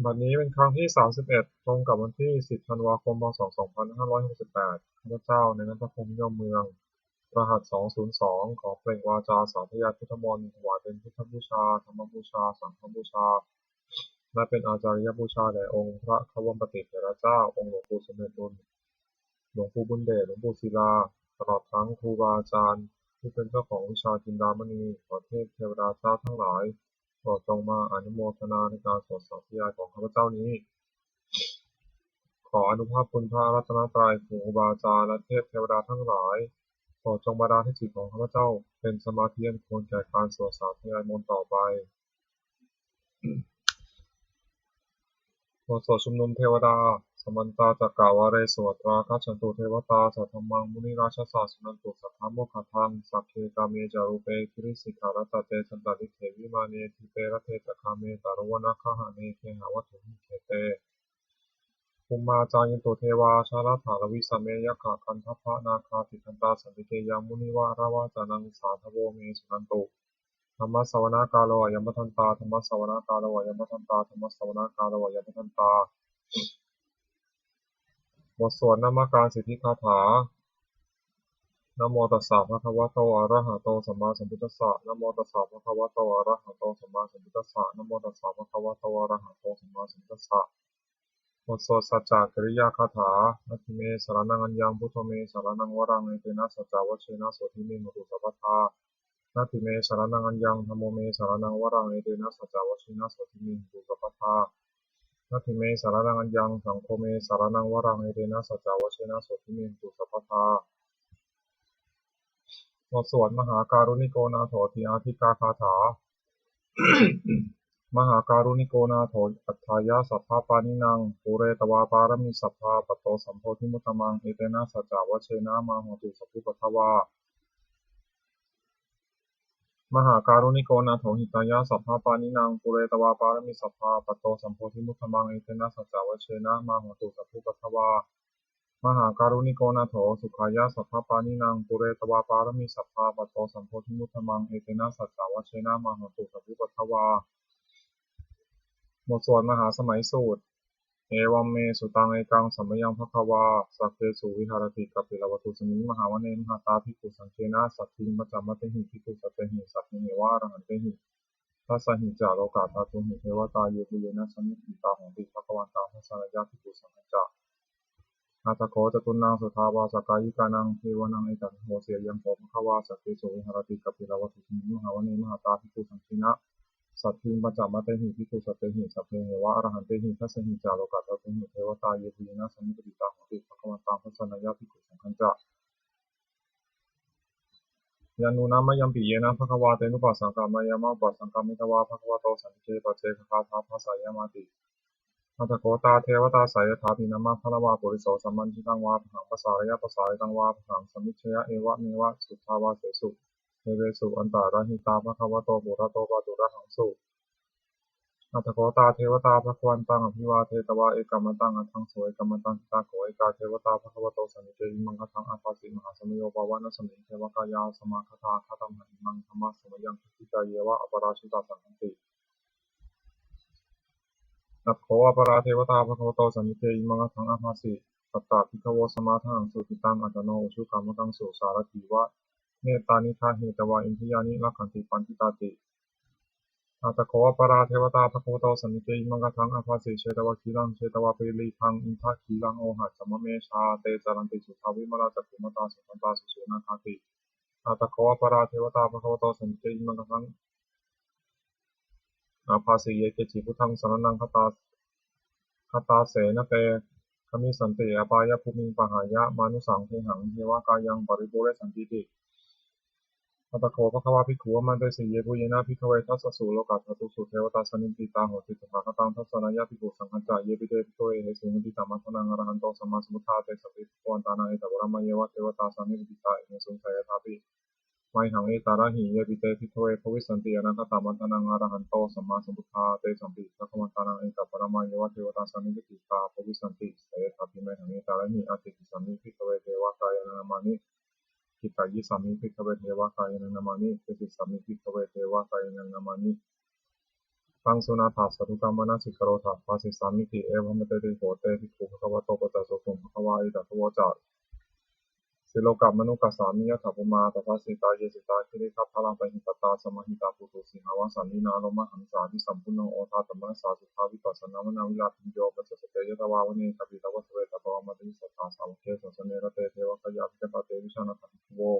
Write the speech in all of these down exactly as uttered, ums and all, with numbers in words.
บัดนี้เป็นครั้งที่ สามสิบเอ็ด ตรงกับวันที่ สิบ ธันวาคม พ.ศ. สองพันห้าร้อยหกสิบแปด ข้าพเจ้า นายณัฐพงษ์ นิยมเมือง รหัส สองศูนย์สอง ขอเปล่งวาจาสาธยายพุทธมนต์ ถวายเป็นพุทธบูชา ธรรมบูชา สังฆบูชา และเป็นอาจาริยบูชาแด่องค์พระควัมปติเถระเจ้า องค์หลวงปู่สมเด็จบุญ หลวงปู่บุญเดช หลวงปู่ศิลา ตลอดทั้งครูบาอาจารย์ ผู้เป็นเจ้าของวิชาจินดามณี ขอเทพเทวดาเจ้าทั้งหลาย โปรดจงมาอนุโมทนาในการสวดสาธยายของข้าพเจ้านี้ ขออานุภาพคุณพระรัตนตรัย ครูบาอาจารย์ และเทพเทวดาทั้งหลาย โปรดจงบันดาลให้จิตของข้าพเจ้า เป็นสมาธิอันควรแก่การสวดสาธยายมนต์ต่อไป บทสวดชุมนุมเทวดา Samantā cakkavāḷesu atrāgacchantu devatā, saddhammaṃ munirājassa suṇantu saggamokkhadaṃ. Sagge kāme ca rūpe girisikharataṭe cantalikkhe vimāne, dīpe raṭṭhe ca gāme taruvanagahane gehavatthumhi khette, bhummā cāyantu devā jalathalavisame yakkhagandhabbanāgā, tiṭṭhantā santike yaṃ munivaravacanaṃ sādhavo me suṇantu. Dhammassavanakālo ayambhadantā. Dhammassavanakālo ayambhadantā. Dhammassavanakālo ayambhadantā. บทสวดนมการสิทธิคาถา Namo tassa bhagavato arahato sammāsambuddhassa. Namo tassa bhagavato arahato sammāsambuddhassa. Namo tassa bhagavato arahato sammāsambuddhassa. บทสวดสัจจกิริยาคาถา Natthi me saraṇaṃ aññaṃ, buddho me saraṇaṃ varaṃ, etena saccavajjena sotthi me hotu sabbadā. Natthi me saraṇaṃ aññaṃ, dhammo me saraṇaṃ varaṃ, etena saccavajjena sotthi me hotu sabbadā. Natthi me saraṇaṃ aññaṃ, saṅgho me saraṇaṃ varaṃ, etena saccavajjena sotthi me hotu sabbadā. บทสวดมหาการุณิโกนาโถติอาทิกาคาถา Mahākāruṇiko nātho atthāya sabbapāṇinaṃ, pūretvā pāramī sabbā patto sambodhimuttamaṃ, etena saccavajjena mā hontu sabbupaddavā. Mahākāruṇiko nātho hitāya sabbapāṇinaṃ, pūretvā pāramī sabbā patto sambodhimuttamaṃ, etena saccavajjena mā hontu sabbupaddavā. Mahākāruṇiko nātho sukhāya sabbapāṇinaṃ, pūretvā pāramī sabbā patto sambodhimuttamaṃ, etena saccavajjena mā hontu sabbupaddavā. บทสวดมหาสมัยสูตร Evaṃ me sutaṃ. Ekaṃ samayaṃ bhagavā sakkesu viharati kapilavatthusmiṃ mahāvane mahatā bhikkhusaṅghena saddhiṃ pañcamattehi bhikkhusatehi sabbeheva arahantehi. Dasahi ca lokadhātūhi devatā yebhuyyena sannipatitā honti bhagavantaṃ dassanāya bhikkhusaṅghañca. Atha kho catunnaṃ suddhāvāsakāyikānaṃ devānaṃ etadahosi: Ayaṃ kho bhagavā sakkesu viharati kapilavatthusmiṃ mahāvane mahatā bhikkhusaṅghena saddhiṃ pañcamattehi bhikkhusatehi sabbeheva arahantehi. Dasahi ca lokadhātūhi devatā yebhuyyena sannipatitā honti bhagavantaṃ dassanāya bhikkhusaṅghañca. Yannūna mayampi yena bhagavā tenupasaṅkameyyāma, upasaṅkamitvā bhagavato santike paccekagāthā bhāseyyāmāti. Atha kho tā devatā seyyathāpi nāma balavā puriso sammiñjitaṃ vā bāhaṃ pasāreyya, pasāritaṃ vā bāhaṃ sammiñjeyya, evameva suddhāvāsesu devesu antarahitā bhagavato purato pāturahaṃsu. Atha kho tā devatā bhagavantaṃ abhivādetvā ekamantaṃ aṭṭhaṃsu. Ekamantaṃ ṭhitā kho ekā devatā bhagavato santike imaṃ gāthaṃ abhāsi: Mahāsamayo pavanasmiṃ, devakāyā samāgatā; āgatamha imaṃ dhammasamayaṃ, dakkhitāyeva aparājitasaṅghanti. Atha kho aparā devatā bhagavato santike imaṃ gāthaṃ abhāsi: Tatra bhikkhavo samādahaṃsu, cittaṃ attano ujukamakaṃsu; sārathīva nettāni gahetvā, indriyāni rakkhanti paṇḍitāti. Atha kho aparā devatā bhagavato santike imaṃ gāthaṃ abhāsi: Chetvā khīlaṃ chetvā palighaṃ, indakhīlaṃ ohaccamanejā; te caranti suddhā vimalā, cakkhumatā sudantā susunāgāti. Atha kho aparā devatā bhagavato santike imaṃ gāthaṃ abhāsi: Ye keci buddhaṃ saraṇaṃ gatāse, na te gamissanti apāyabhūmiṃ; pahāya mānusaṃ dehaṃ, devakāyaṃ paripūressantīti. Atha kho bhagavā bhikkhū āmantesi: Yebhuyyena bhikkhave dasasu lokadhātūsu devatā sannipatitā honti tathāgataṃ dassanāya bhikkhusaṅghañca. Yepi te bhikkhave ahesuṃ atītamaddhānaṃ arahanto sammāsambuddhā, tesampi bhagavantānaṃ etaparamāyeva devatā sannipatitā ahesuṃ, seyyathāpi mayhaṃ etarahi. Yepi te bhikkhave bhavissanti anāgatamaddhānaṃ arahanto sammāsambuddhā, tesampi bhagavantānaṃ etaparamāyeva devatā sannipatitā bhavissanti, seyyathāpi mayhaṃ etarahi. Ācikkhissāmi bhikkhave devakāyānaṃ nāmāni. Kittayissāmi bhikkhave devakāyānaṃ nāmāni. Desissāmi bhikkhave devakāyānaṃ nāmāni. Taṃ suṇātha sādhukaṃ manasikarotha bhāsissāmīti. Evaṃ bhanteti kho te bhikkhū bhagavato paccassosuṃ. Bhagavā etadavoca: Silokamanukassāmi, yattha bhummā tadassitā; ye sitā girigabbharaṃ, pahitattā samāhitā. Puthū sīhāva sallīnā, lomahaṃsābhisambhuno; odātamanasā suddhā, vippasannamanāvilā. Bhiyyo pañcasate ñatvā, vane kāpilavatthave; tato āmantayi satthā, sāvake sāsane rate. Devakāyā abhikkantā, te vijānātha bhikkhavo.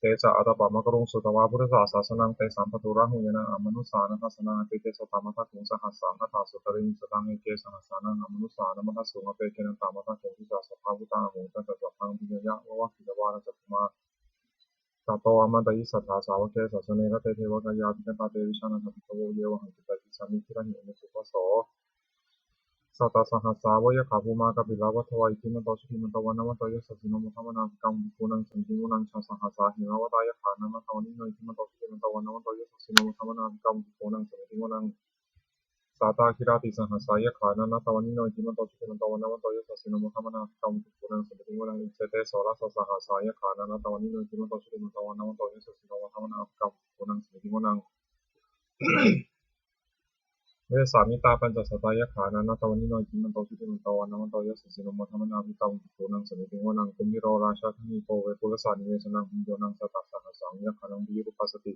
Te ca ātappamakaruṃ, sutvā buddhassa sāsanaṃ; tesaṃ pāturahu ñāṇaṃ, amanussāna dassanaṃ. Appeke satamaddakkhuṃ, sahassaṃ atha sattariṃ; sataṃ eke sahassānaṃ, amanussānamaddasuṃ. Appekenantamaddakkhuṃ, disā sabbā phuṭā ahuṃ; tañca sabbaṃ abhiññāya, vavakkhitvāna cakkhumā; tato āmantayi satthā, sāvake sāsane rate. Devakāyā abhikkantā, te vijānātha bhikkhavo; ye vohaṃ kittayissāmi, girāhi anupubbaso. Sattasahassā va yakkhā, bhummā kāpilavatthavā; iddhimanto jutimanto, vaṇṇavanto yasassino; modamānā abhikkāmuṃ, bhikkhūnaṃ samitiṃ vanaṃ. Chasahassā hemavatā, yakkhā nānattavaṇṇino; iddhimanto jutimanto, vaṇṇavanto yasassino; modamānā abhikkāmuṃ, bhikkhūnaṃ samitiṃ vanaṃ. Sātāgirā tisahassā, yakkhā nānattavaṇṇino; iddhimanto jutimanto, vaṇṇavanto yasassino; modamānā abhikkāmuṃ, bhikkhūnaṃ samitiṃ vanaṃ. Iccete soḷasasahassā, yakkhā nānattavaṇṇino; iddhimanto jutimanto, vaṇṇavanto yasassino; modamānā abhikkāmuṃ, bhikkhūnaṃ samitiṃ vanaṃ. Vessāmittā pañcasatā, yakkhā nānattavaṇṇino; iddhimanto jutimanto, vaṇṇavanto yasassino; modamānā abhikkāmuṃ, bhikkhūnaṃ samitiṃ vanaṃ. Kumbhīro rājagahiko, vepullassa nivesanaṃ; bhiyyo naṃ satasahassaṃ, yakkhānaṃ payirupāsati.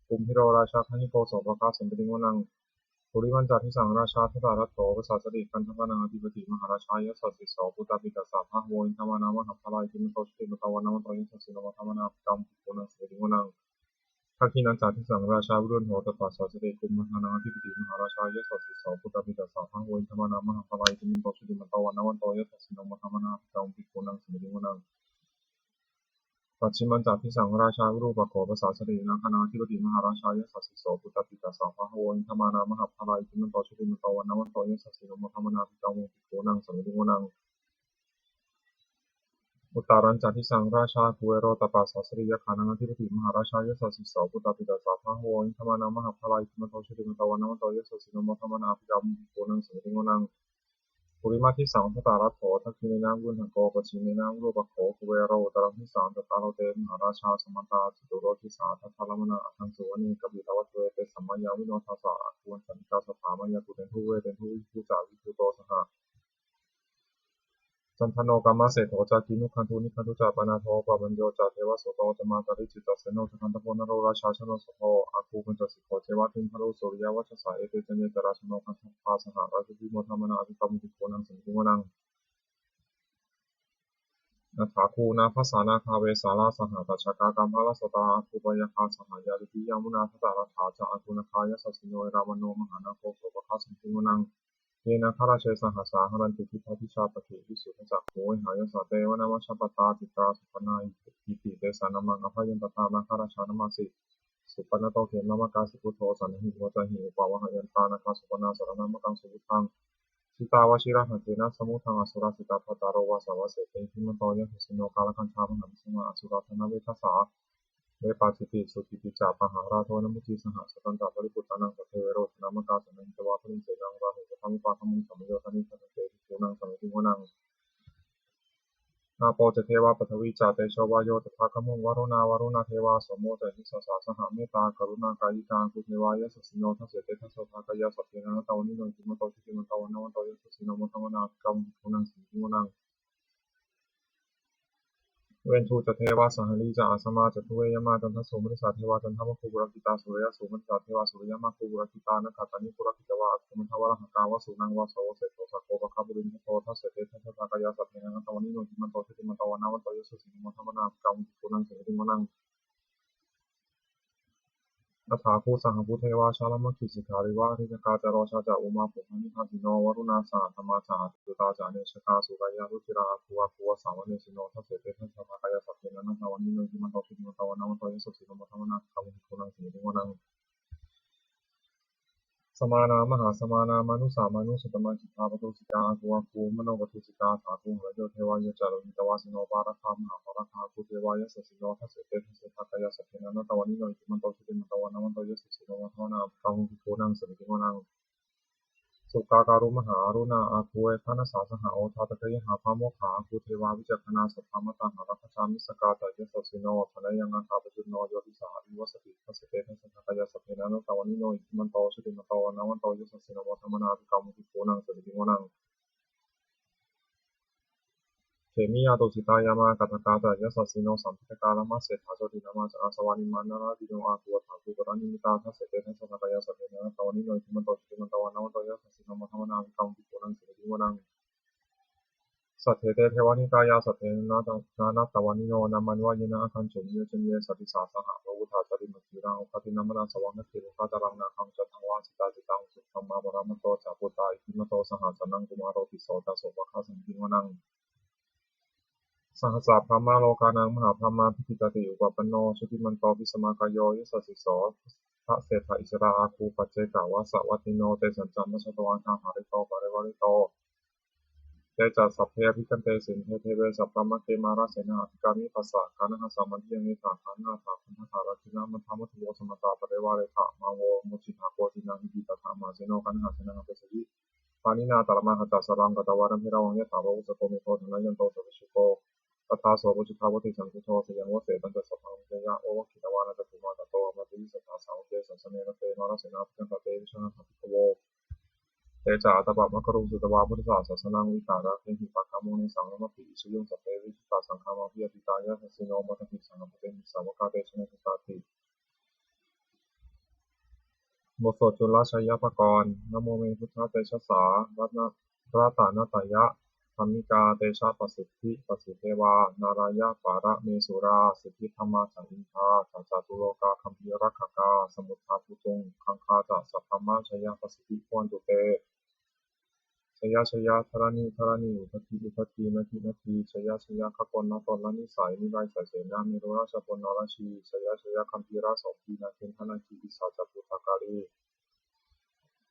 Kumbhīro rājagahiko, sopāga samitiṃ vanaṃ. Purimañca disaṃ rājā, dhataraṭṭho pasāsati; gandhabbānaṃ ādhipati, mahārājā yasassi so. Puttāpi tassa bahavo, indanāmā mahabbalā; iddhimanto jutimanto, vaṇṇavanto yasassino; modamānā abhikkāmuṃ, bhikkhūnaṃ samitiṃ vanaṃ. Dakkhiṇañca disaṃ rājā, virūḷho tappasāsati; kumbhaṇḍānaṃ ādhipati, mahārājā yasassi so. Puttāpi tassa bahavo, indanāmā mahabbalā; iddhimanto jutimanto, vaṇṇavanto yasassino; modamānā abhikkāmuṃ, bhikkhūnaṃ samitiṃ vanaṃ. Pacchimañca disaṃ rājā, virūpakkho pasāsati; nāgānaṃ ādhipati, mahārājā yasassi so. Puttāpi tassa bahavo, indanāmā mahabbalā; iddhimanto jutimanto, vaṇṇavanto yasassino; modamānā abhikkāmuṃ, bhikkhūnaṃ samitiṃ vanaṃ. Uttarañca disaṃ rājā, kuvero tappasāsati; yakkhānaṃ ādhipati, mahārājā yasassi so. Puttāpi tassa bahavo, indanāmā mahabbalā; iddhimanto jutimanto, vaṇṇavanto yasassino; modamānā abhikkāmuṃ, bhikkhūnaṃ samitiṃ vanaṃ. Purimaṃ disaṃ dhataraṭṭho, dakkhiṇena virūḷhako; pacchimena virūpakkho, kuvero uttaraṃ disaṃ. Cattāro te mahārājā, samantā caturo disā; daddallamānā aṭṭhaṃsu, vane kāpilavatthave. Tesaṃ māyāvino dāsā, āgū vañcanikā saṭhā; māyā kuṭeṇḍu veṭeṇḍu, viṭū ca viṭuṭo saha. Candano kāmaseṭṭho ca, kinnughaṇḍu nighaṇḍu ca; panādo opamañño ca, devasūto ca mātali; cittaseno ca gandhabbo, naḷo rājā janosabho. Āgū pañcasikho ceva, timbarū suriyavacchasā; ete caññe ca rājāno, gandhabbā saha rājubhi; modamānā abhikkāmuṃ, bhikkhūnaṃ samitiṃ vanaṃ. Athāgū nābhasā nāgā, vesālā sahatacchakā; kambalassatarā āgū, pāyāgā saha ñātibhi. Yāmunā dhataraṭṭhā ca, āgū nāgā yasassino; erāvaṇo mahānāgo, sopāga samitiṃ vanaṃ. Ye nāgarāje sahasā, haranti dibbā dijā pakkhi; visuddhacakkhū vehāyasā, te vanamajjhapattā. Citrā supaṇṇā iti tesa nāmaṃ, abhayantadā nāgarājānamāsi. Supaṇṇato khemamakāsi buddho, saṇhāhi vācāhi upavhayantā; nāgā supaṇṇā saraṇamakaṃsu buddhaṃ. Jitā vajirahatthena, samuddaṃ asurā sitā; bhātaro vāsavassete, iddhimanto yasassino. Kālakañjā mahābhismā, asurā dānaveghasā; vepacitti sucitti ca, pahārādo namucī saha. Satañca baliputtānaṃ, sabbe verocanāmakā; sannayhitvā baliṃ senaṃ, rāhubhaddamupāgamuṃ. Samayodāni bhaddante, bhikkhūnaṃ samitiṃ vanaṃ. Āpo ca devā paṭhavī ca, tejo vāyo tadāgamuṃ; varuṇā vāruṇā devā, somo ca yasasā saha. Mettākaruṇākāyikā, āgū devā yasassino; dasete dasadhā kāyā, sabbe nānattavaṇṇino. Iddhimanto jutimanto, vaṇṇavanto yasassino; modamānā abhikkāmuṃ, bhikkhūnaṃ samitiṃ vanaṃ. Veṇḍū ca devā sahalī ca, asamā ca duve yamā; candassūpanisā devā, candamāgū purakkhitā. Suriyassū panisā devā, suriyamāgū purakkhitā; nakkhattāni purakkhitvā, āgū mandavalāhakā. Vasūnaṃ vāsavo seṭṭho, sakkopāga purindado; dasete dasadhā kāyā, sabbe nānattavaṇṇino. Iddhimanto jutimanto, vaṇṇavanto yasassino; modamānā abhikkāmuṃ, bhikkhūnaṃ samitiṃ vanaṃ. Athāgū sahabhū devā, jalamaggisikhāriva; ariṭṭhakā ca rojā ca, ummāpupphanibhāsino. Varuṇā sahadhammā ca, accutā ca anejakā; sūleyyarucirā āgū, āgū vāsavanesino. Dasete dasadhā kāyā, sabbe nānattavaṇṇino. Iddhimanto jutimanto, vaṇṇavanto yasassino; modamānā abhikkāmuṃ, bhikkhūnaṃ samitiṃ vanaṃ. Samānā mahāsamānā, mānusā mānusuttamā; khiḍḍāpadūsikā āgū, āgū manopadūsikā. Athāgū harayo devā, ye ca lohitavāsino; pāragā mahāpāragā, āgū devā yasassino. Dasete dasadhā kāyā, sabbe nānattavaṇṇino. Iddhimanto jutimanto, vaṇṇavanto yasassino; modamānā abhikkāmuṃ, bhikkhūnaṃ samitiṃ vanaṃ. Sukkā karumhā aruṇā āgū veghanasā saha, odātagayhā pāmokkhā āgū devā vicakkhaṇā. Sadāmattā hāragajā missakā ca yasassino, thanayaṃ āga pajjunno yo disā abhivassati. Dasete dasadhā kāyā sabbe nānattavaṇṇino, iddhimanto jutimanto vaṇṇavanto yasassino, modamānā abhikkāmuṃ bhikkhūnaṃ samitiṃ vanaṃ. Khemiyā tusitā yāmā kaṭṭhakā ca yasassino, lambitakā lāmaseṭṭhā jotināmā ca āsavā, nimmānaratino āgū athāgū paranimmitā. Dasete dasadhā kāyā sabbe nānattavaṇṇino, iddhimanto jutimanto vaṇṇavanto yasassino, modamānā abhikkāmuṃ bhikkhūnaṃ samitiṃ vanaṃ. Saṭṭhete devanikāyā sabbe nānattavaṇṇino, nāmanvayena āgañchuṃ yasassino, ye sadisā saha pavutthajātimakhīlaṃ, oghatiṇṇamanāsavaṃ dakkhemoghataraṃ nāgaṃ, candaṃva asitātitaṃ. Subrahmā paramatto ca puttā iddhimato saha, sanaṅkumāro tisso ca sopāga samitiṃ vanaṃ. Sahassabrahmalokānaṃ mahābrahmābhitiṭṭhati, upapanno jutimanto bhismākāyo yasassi so. Dasettha issarā āgū paccekavasavattino, tesañca majjhato āga hārito parivārito. Te ca sabbe abhikkante sinde deve sabrahmake, mārasenā abhikkāmi passa kaṇhassa mandiyaṃ. Etha gaṇhatha bandhatha rāgena bandhamatthu vo, samantā parivāretha mā vo muñcittha koci naṃ kiñci. Tattha mahāseno kaṇhasenaṃ apesayi, pāṇinā talamāhacca saraṃ katvāna bheravaṃ. Yathā pāvussako megho thanayanto savijjuko, tadā so paccudāvatti saṅkuddho. Sayaṃvase tañca sabbaṃ abhiññāya vavakkhitvāna cakkhumā, tato āmantayi satthā sāvake sāsane rate. Mārasenā abhikkantā te vijānātha bhikkhavo, te ca ātappamakaruṃ sutvā buddhassa sāsanaṃ. Vītarāgehi pakkāmuṃ nesaṃ lomampi iñjayuṃ. Sabbe vijitasaṅgāmā bhiyātītā yasassino, modanti saha bhūtehi sāvakā te janesutāti. บทสวดจุลชัยปกรณ์ Namo me buddhatejasā ratanattayadhammikā, tejapasiddhi pasīdevā nārāyaparamesurā, siddhibrahmā ca indā ca catulokā gambhīrakkhakā, samuddā bhūtuṃ gaṅgā ca sabrahmajayapasiddhi bhavantu te. Jaya jaya dharaṇi dharaṇī udadhi udadhī nadi nadī, jaya jaya gagonlatonlanisai niraisaisena merurājaponaradī, jaya jaya gambhīrasombhī nāgendanāgī pisācabhūtakālī,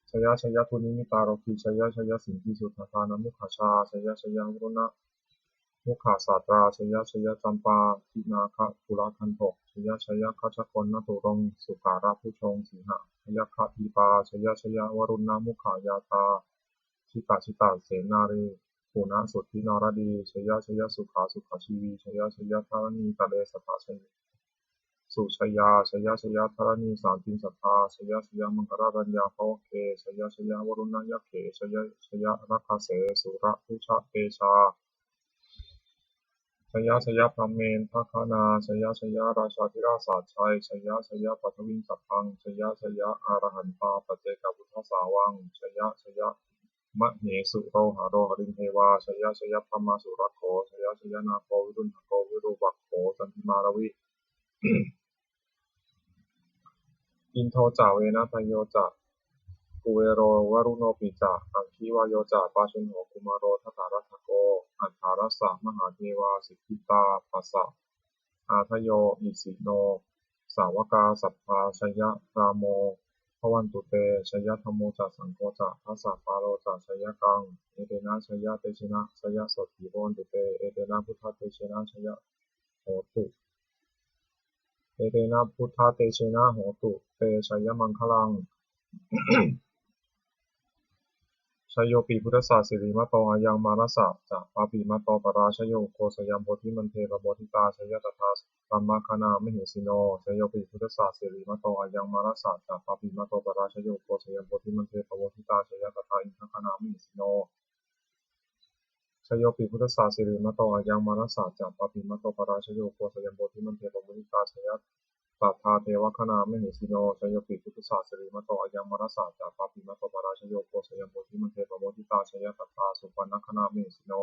jaya jaya dunnimittarogī, jaya jaya siṅgīsudādānamukhajā, jaya jaya varuṇṇamukhasātrā, jaya jaya campādināgakulagantho, jaya jaya gajagonnaturaṅga sukarabhujaṅga sīhabyagghadīpā, jaya jaya varuṇṇamukhayātrā jita jita senārī punasuddhi naradī, jaya jaya sukhā sukhā jīvī, jaya jaya dharaṇītale sadā jaya sujayā, jaya jaya dharaṇī santin sadā, jaya jaya maṅkararaññā bhavagge, jaya jaya varuṇṇayakkhe, jaya jaya rakkhase surabhujatejā, jaya jaya brahmendagaṇā, jaya jaya rājādhirājasājjai, jaya jaya paṭhaviṃ sabbaṃ, jaya jaya arahantā paccekabuddhasāvaṃ, jaya jaya mahesuro haro harindevā, jaya jaya brahmā surakkho, jaya jaya nāgo viruḷhako virūpakkho candimā ravi, indo ca venateyyo ca kuvero varuṇopi ca, aggi vāyo ca pājuṇho kumāro dhataraṭṭhako, aṭṭhārasa mahādevā siddhitāpasa-ādayo, isino sāvakā sabbā jaya rāmo bhavantu te. Jaya dhammo ca saṅgho ca dasapālo ca jayakaṃ, etena jayatejena jayasotthī bhavantu te. Etena buddhatejena jaya hotu, etena buddhatejena hotu te jayamaṅgalaṃ. Jayopi buddhassa sirīmato ayaṃ, mārassa ca pāpimato parājayo, ugghosayaṃ bodhimaṇḍe pamoditā, jaya tadā brahmagaṇā mahesino. Jayopi buddhassa sirīmato ayaṃ, mārassa ca pāpimato parājayo, ugghosayaṃ bodhimaṇḍe pamoditā, jaya tadā indagaṇā mahesino. Jayopi buddhassa sirīmato ayaṃ, mārassa ca pāpimato parājayo, ugghosayaṃ bodhimaṇḍe pamoditā, jaya tadā devagaṇā mahesino. Jayopi buddhassa sirīmato ayaṃ, mārassa ca pāpimato parājayo, ugghosayaṃ bodhimaṇḍe pamoditā, jaya tadā supaṇṇagaṇā mahesino.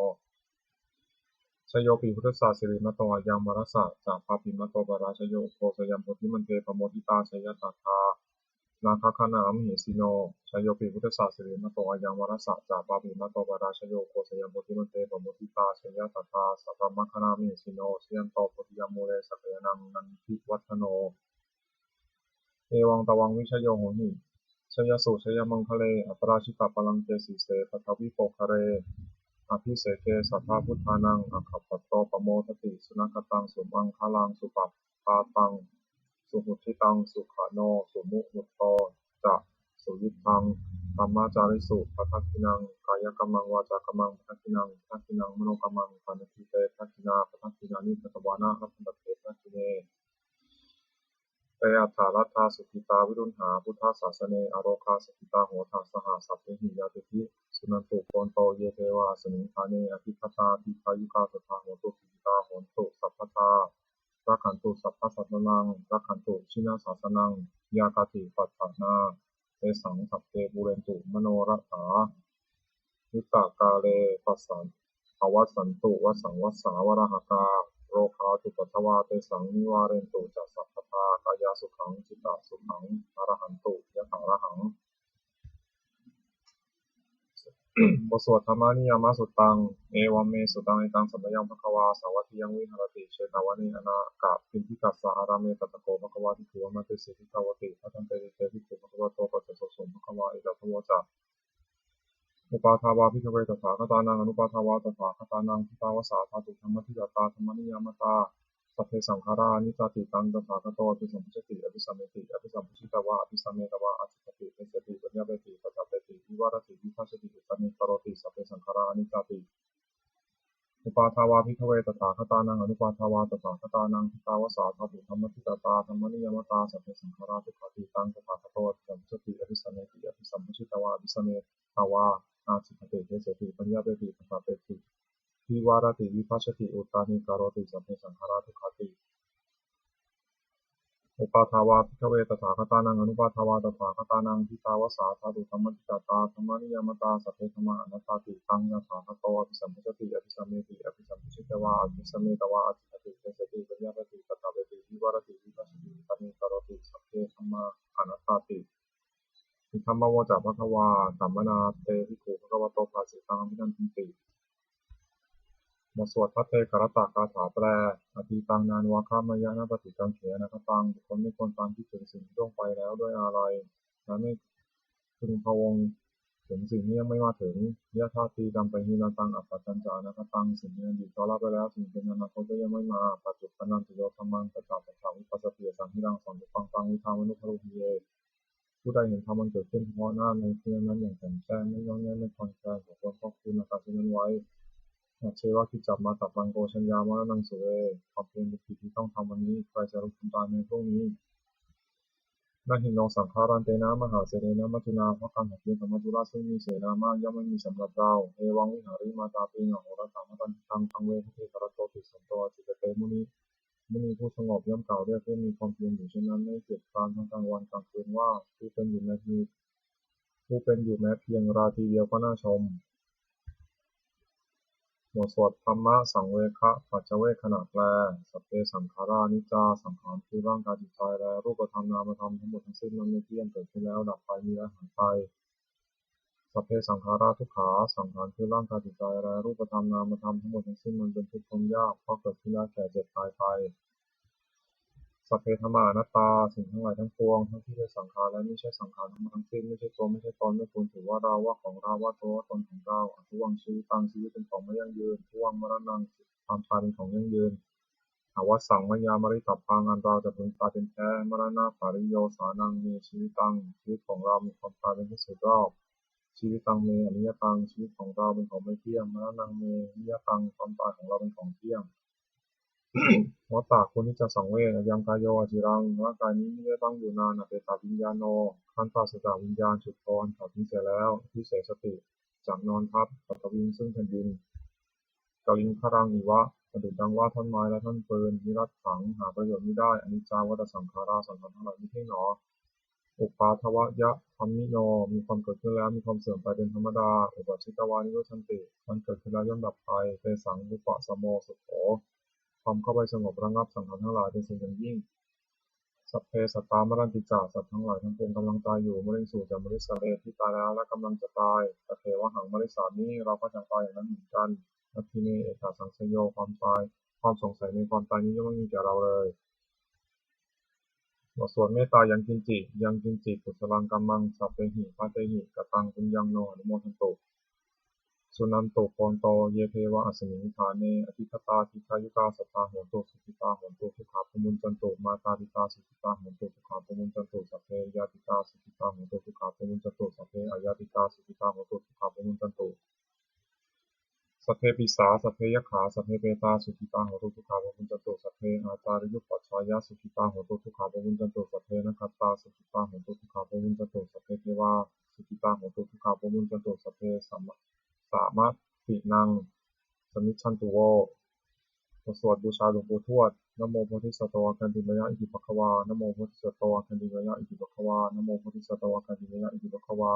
Jayopi buddhassa sirīmato ayaṃ, mārassa ca pāpimato parājayo, ugghosayaṃ bodhimaṇḍe pamoditā, jaya tadā nāgagaṇā mahesino. Jayopi buddhassa sirīmato ayaṃ, mārassa ca pāpimato parājayo, ugghosayaṃ bodhimaṇḍe pamoditā, jaya tadā sabrahmagaṇā mahesino. Jayanto bodhiyā mūle sakyānaṃ nandivaḍḍhano, evaṃ tvaṃ vijayo hohi jayassu jayamaṅgale, aparājitapallaṅke sīse paṭhavipokkhare, abhiseke sabbabuddhānaṃ aggappatto pamodati. Sunakkhattaṃ sumaṅgalaṃ supabhātaṃ suhuṭṭhitaṃ, sukhaṇo sumuhutto ca suyiṭṭhaṃ brahmacārisu padakkhiṇaṃ, kāyakammaṃ vācākammaṃ padakkhiṇaṃ, padakkhiṇaṃ manokammaṃ, paṇidhī te padakkhiṇā, padakkhiṇāni katvāna labhantatthe padakkhiṇe. Te atthaladdhā sukhitā viruḷhā buddhasāsane, arogā sukhitā hotha saha sabbehi ñātibhi. Suṇantu bhonto ye devā asmiṃ ṭhāne adhigatā, dīghāyukā sadā hontu, sukhitā hontu sabbadā. Rakkhantu sabbasattānaṃ, rakkhantu jinasāsanaṃ, yā kāci patthanā tesaṃ, sabbe pūrentu manorathā, yuttakāle pavassantu vassaṃ vassā valāhakā, rogā cupaddavā tesaṃ nivārentu ca sabbadā, kāyasukhaṃ cittasukhaṃ arahantu yathārahaṃ. บทสวด Dhammaniyāmasuttaṃ. Evaṃ me sutaṃ. Ekaṃ samayaṃ bhagavā sāvatthiyaṃ viharati jetavane anāthapiṇḍikassa ārāme. Tatra kho bhagavā bhikkhū āmantesi bhikkhavoti. Bhadanteti te bhikkhū bhagavato paccassosuṃ. Bhagavā etadavoca. Uppādā vā bhikkhave tathāgatānaṃ anuppādā vā tathāgatānaṃ, ṭhitā va sā dhātu dhammaṭṭhitatā dhammaniyāmatā, sabbe saṅkhārā aniccāti. Taṃ tathāgato abhisambujjhati abhisameti, abhisambujjhitvā abhisametvā ācikkhati deseti paññapeti paṭṭhapeti vivarati vibhajati uttānīkaroti: sabbe saṅkhārā aniccāti. Uppādā vā bhikkhave tathāgatānaṃ anuppādā vā tathāgatānaṃ, ṭhitā va sā dhātu dhammaṭṭhitatā dhammaniyāmatā, sabbe saṅkhārā dukkhāti. Taṃ tathāgato abhisambujjhati abhisameti, abhisambujjhitvā abhisametvā ācikkhati deseti paññapeti paṭṭhapeti vivarati vibhajati uttānīkaroti: sabbe saṅkhārā dukkhāti. Uppādā vā bhikkhave tathāgatānaṃ anuppādā vā tathāgatānaṃ, ṭhitā va sā dhātu dhammaṭṭhitatā dhammaniyāmatā, sabbe dhammā anattāti. Taṃ tathāgato abhisambujjhati abhisameti, abhisambujjhitvā abhisametvā ācikkhati deseti paññapeti paṭṭhapeti vivarati vibhajati uttānīkaroti: sabbe dhammā anattāti. Idamavoca bhagavā. Samaṇā te bhikkhū bhagavato bhāsitaṃ abhinandanti. บทสวดภัทเทกรัตตคาถาแปล Atītaṃ nānvāgameyya nappaṭikaṅkhe anāgataṃ. บุคคลไม่ควรพลันคิดถึงสิ่งที่ล่วงไปแล้วด้วยอาลัย และไม่พึงพะวงถึงสิ่งที่ยังไม่มาถึง Yadatītampahīnantaṃ appattañca anāgataṃ. สิ่งในอดีตก็ละไปแล้ว สิ่งเป็นอนาคตก็ยังไม่มา Paccuppannañca yo dhammaṃ tattha tattha vipassati, asaṃhiraṃ asaṅkuppaṃ taṃ viddhā manubrūhaye. ผู้ใดเห็นธรรมอันเกิดขึ้นเฉพาะหน้าในที่นั้นๆ อย่างแจ่มแจ้ง ไม่ง่อนแง่น ไม่คลอนแคลน เขาควรพอกพูนอาการเช่นนั้นไว้ Ajjeva kiccamātappaṃ ko jaññā maraṇaṃ suve. ความเพียรเป็นกิจที่ต้องทำวันนี้ ใครจะรู้ความตายในพรุ่งนี้ Na hi no saṅgarantena mahāsenena maccunā. เพราะการผัดเพี้ยนของมัจจุราชซึ่งมีเสนามาก ย่อมไม่มีสำหรับเรา Evaṃvihārimātāpiṃ ahorattamatanditaṃ. ตัง ve bhaddekarattoti santo ācikkhate muni. มุนีผู้สงบย่อมกล่าวเรียกผู้มีความเพียรอยู่เช่นนั้น ไม่เกียจคร้านทั้งกลางวันกลางคืนว่า ผู้เป็นอยู่แม้เพียง ผู้เป็นอยู่แม้เพียงราตรีเดียวก็น่าชม บทสวดธัมมสังเวคปัจจเวกขณะแปล Sabbe saṅkhārā aniccā. สังขารคือร่างกายจิตใจ และรูปธรรมนามธรรมทั้งหมดทั้งสิ้นมันไม่เที่ยง เกิดขึ้นแล้วดับไป มีแล้วหายไป Sabbe saṅkhārā dukkhā. สังขารคือร่างกายจิตใจ และรูปธรรมนามธรรมทั้งหมดทั้งสิ้นมันเป็นทุกข์ทนยาก เพราะเกิดขึ้นแล้วแก่เจ็บตายไป Sabbe dhammā anattā. สิ่งทั้งหลายทั้งปวง ทั้งที่เป็นสังขารและไม่ใช่สังขารทั้งหมดทั้งสิ้น ไม่ใช่ตัว ไม่ใช่ตน ไม่ควรถือว่าเรา ว่าของเรา ว่าตัว ว่าตนของเรา Adhuvaṃ jīvitaṃ. ชีวิตเป็นของไม่ยั่งยืน Dhuvaṃ maraṇaṃ. ความตายเป็นของยั่งยืน Avassaṃ mayā maritabbaṃ. อันเราจะพึงตายเป็นแท้ Maraṇapariyosānaṃ me jīvitaṃ. ชีวิตของเรามีความตายเป็นที่สุดรอบ Jīvitaṃ me aniyataṃ. ชีวิตของเราเป็นของไม่เที่ยง Maraṇaṃ me niyataṃ. ความตายของเราเป็นของเที่ยง Vata ko niccaṃ saṃveda. Ayaṃ kāyo aciraṃ. ร่างกายนี้มิได้ตั้งอยู่นาน Apetaviññāṇo. ครั้นปราศจากวิญญาณ Chuḍḍho. อันเผาทิ้งเสียแล้ว Adhisessati. จักนอนทับ Paṭhaviṃ. ซึ่งแผ่นดิน Kaliṅgaraṃ iva. ประดุจดังว่าท่อนไม้และท่อนฟืน Niratthaṃ. หาประโยชน์มิได้ Aniccā vata saṅkhārā. สังขารทั้งหลายไม่เที่ยงหนอ Uppādavayadhammino. มีความเกิดขึ้นแล้วมีความเสื่อมไปเป็นธรรมดา Uppajjitvā nirujjhanti. ครั้นเกิดขึ้นแล้วย่อมดับไป Tesaṃ vūpasamo sukho. ความเข้าไปสงบระงับสังขารทั้งหลายเป็นสุขอย่างยิ่ง Sabbe sattā maranti ca. สัตว์ทั้งหลายทั้งปวงกำลังตายอยู่ Mariṃsu ca marissare. ที่ตายแล้วและกำลังจะตาย Tathevāhaṃ marissāmi. เราก็จักตายอย่างนั้นเหมือนกัน Natthi me ettha saṃsayo. ความตาย ความสงสัยในความตายนี้ย่อมไม่มีแก่เราเลย บทสวดเมตตายังกิญจิ Yaṅkiñci kusalaṃ kammaṃ sabbehi katehi kataṃ puññaṃ no anumodantu. Suṇantu bhonto ye devā asmiṃ ṭhāne adhigatā dīghāyukā sadā hontu sukhitā hontu dukkhā pamuñcantu. Mātāpitā sukhitā hontu dukkhā pamuñcantu. Sabbe ñātikā sukhitā hontu dukkhā pamuñcantu. Sabbe aññātikā sukhitā hontu dukkhā pamuñcantu. Sabbe pisā sabbe yakkhā sabbe petā sukhitā hontu dukkhā pamuñcantu. Sabbe ācariyupajjhāyā sukhitā hontu dukkhā pamuñcantu. Sabbe nakkhattā sukhitā hontu dukkhā pamuñcantu. Sabbe devā sukhitā hontu dukkhā pamuñcantu. Sabbe sama- samattinaṃ samijjhantu vo. บทสวดบูชาหลวงปู่ทวด Namo bodhisatto āgantimāya iti bhagavā. Namo bodhisatto āgantimāya iti bhagavā. Namo bodhisatto āgantimāya iti bhagavā.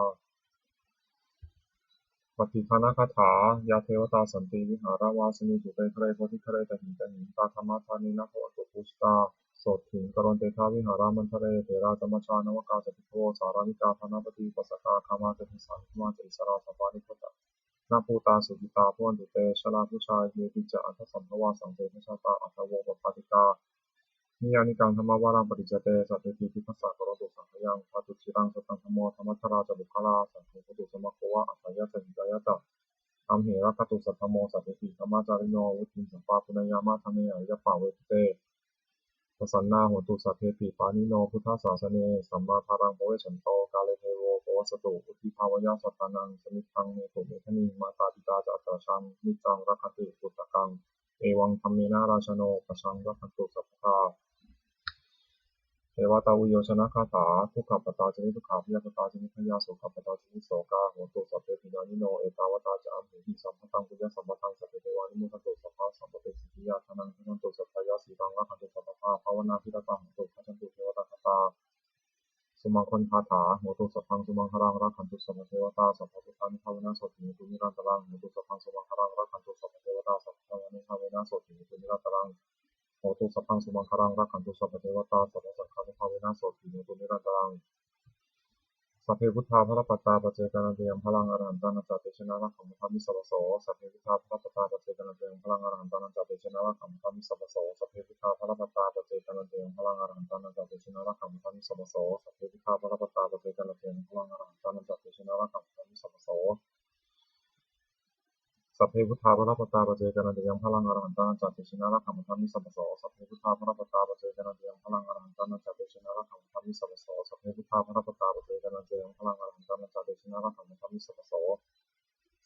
Pattidānagāthā. Yā devatā santi vihāravāsinī dūre ghare bodhighare tahiṃ tahiṃ, tā dhammadānena bhavantu pūjitā sotthiṃ karontedha vihāramaṇḍale. Therā ca majjhā navakā ca bhikkhavo sārāmikā dānapatī upāsakā, gāmā ca desā nigamā ca issarā sappāṇabhūtatā nābhūtā sukhitā bhavantu te. Jalābujā yepi ca aṇḍasambhavā saṃsedajātā athavopapātikā niyyānikaṃ dhammavaraṃ paṭicca te sabbepī dukkhassa karontu saṅkhayaṃ. Ṭhātu ciraṃ sataṃ dhammo dhammaddharā ca puggalā, saṅgho hotu samaggo va atthāya ca hitāya ca. Amhe rakkhatu saddhammo sabbepi dhammacārino, vuḍḍhiṃ sampāpuṇeyyāma dhamme ariyappavedite. Pasannā hontu sabbepi pāṇino buddhasāsane, sammā dhāraṃ pavecchanto kāle devo pavassatu. Vuḍḍhibhāvāya sattānaṃ samiddhaṃ netu medaniṃ, mātā pitā ca atrajaṃ niccaṃ rakkhanti puttakaṃ, evaṃ dhammena rājāno pajaṃ rakkhantu sabbadā. Devatāuyyojanagāthā. Dukkhappattā ca niddukkhā bhayappattā ca nibbhayā, sokappattā ca nissokā hontu sabbepi pāṇino. Ettāvatā ca amhehi sambhataṃ puññasampadaṃ sabbe devānumodantu sabbasampattisiddhiyā. Dānaṃ dadantu saddhāya, sīlaṃ rakkhantu sabbadā, bhāvanābhiratā hontu, gacchantu devatāgatā. Sumaṅgalagāthā. Hotu sabbaṃ sumaṅgalaṃ, rakkhantu sabbadevatā, sabbabuddhānubhāvena sotthī hontu nirantaraṃ. Hotu sabbaṃ sumaṅgalaṃ, rakkhantu sabbadevatā, sabbadhammānubhāvena sotthī hontu nirantaraṃ. Hotu sabbaṃ sumaṅgalaṃ, rakkhantu sabbadevatā, sabbasaṅghānubhāvena sotthī hontu nirantaraṃ. Sabbe buddhā balappattā paccekānañca yaṃ balaṃ, arahantānañca tejena rakkhaṃ bandhāmi sabbaso. Sabbe buddhā balappattā paccekānañca yaṃ balaṃ, arahantānañca tejena rakkhaṃ bandhāmi sabbaso. Sabbe buddhā balappattā paccekānañca yaṃ balaṃ, arahantānañca tejena rakkhaṃ bandhāmi sabbaso. Sabbe buddhā balappattā paccekānañca yaṃ balaṃ, arahantānañca tejena rakkhaṃ bandhāmi sabbaso. Sabbe buddhā balappattā paccekānañca yaṃ balaṃ, arahantānañca tejena rakkhaṃ bandhāmi sabbaso. Sabbe buddhā balappattā paccekānañca yaṃ balaṃ, arahantānañca tejena rakkhaṃ bandhāmi sabbaso. Sabbe buddhā balappattā paccekānañca yaṃ balaṃ, arahantānañca tejena rakkhaṃ bandhāmi sabbaso.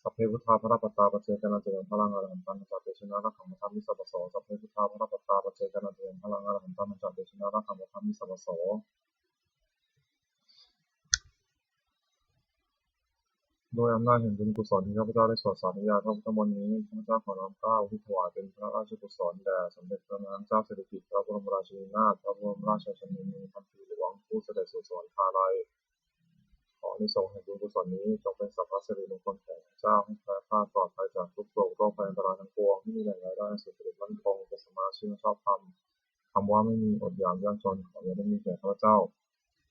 Sabbe buddhā balappattā paccekānañca yaṃ balaṃ, arahantānañca tejena rakkhaṃ bandhāmi sabbaso. Sabbe buddhā balappattā paccekānañca yaṃ balaṃ, arahantānañca tejena rakkhaṃ bandhāmi sabbaso. ด้วยอำนาจแห่งบุญกุศลที่ข้าพเจ้าได้สวดสาธยายพระพุทธมนต์นี้ ข้าพเจ้าขอน้อมเกล้าอุทิศถวายเป็นพระราชกุศลแด่สมเด็จพระนางเจ้าสิริกิติ์ พระบรมราชินีนาถ พระบรมราชชนนีพันปีหลวง ผู้เสด็จสู่สวรรคาลัย ขออานิสงส์แห่งบุญกุศลนี้จงเป็นสัพพะสิริมงคลแก่ข้าพเจ้า ให้แคล้วคลาดปลอดภัยจากทุกข์โศกโรคภัยอันตรายทั้งปวง ให้มีแหล่งรายได้อันสุจริตมั่นคง เป็นสมาชิกชอบธรรม คำว่าไม่มี อดอยาก ยากจน ขออย่าได้มีแก่ข้าพเจ้า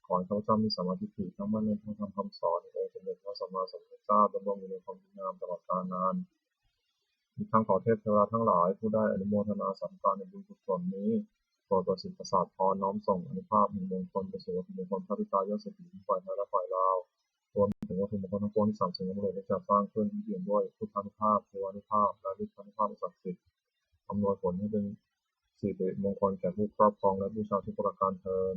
ขอให้ข้าพเจ้ามีสัมมาทิฏฐิ ตั้งมั่นในพระธรรมคำสอนขององค์สมเด็จพระสัมมาสัมพุทธเจ้า ดำรงอยู่ในความดีงามตลอดกาลนาน อีกทั้งขอเทพเทวดาทั้งหลาย ผู้ได้อนุโมทนาสาธุการในบุญกุศลนี้ โปรดประสิทธิ์ประสาทพร น้อมส่งอานุภาพแห่งมงคลไปสู่วัตถุมงคลพระปิดตายอดเศรษฐีทั้งฝ่ายไทยและฝ่ายลาว รวมถึงวัตถุมงคลทั้งปวงที่สามสิงห์อำเภอได้จัดสร้างขึ้น ที่เปี่ยมด้วยพุทธานุภาพ เทวานุภาพ และฤทธานุภาพอันศักดิ์สิทธิ์ อำนวยผลให้เป็นสิริมงคลแก่ผู้ครอบครองและบูชาทุกประการเทอญ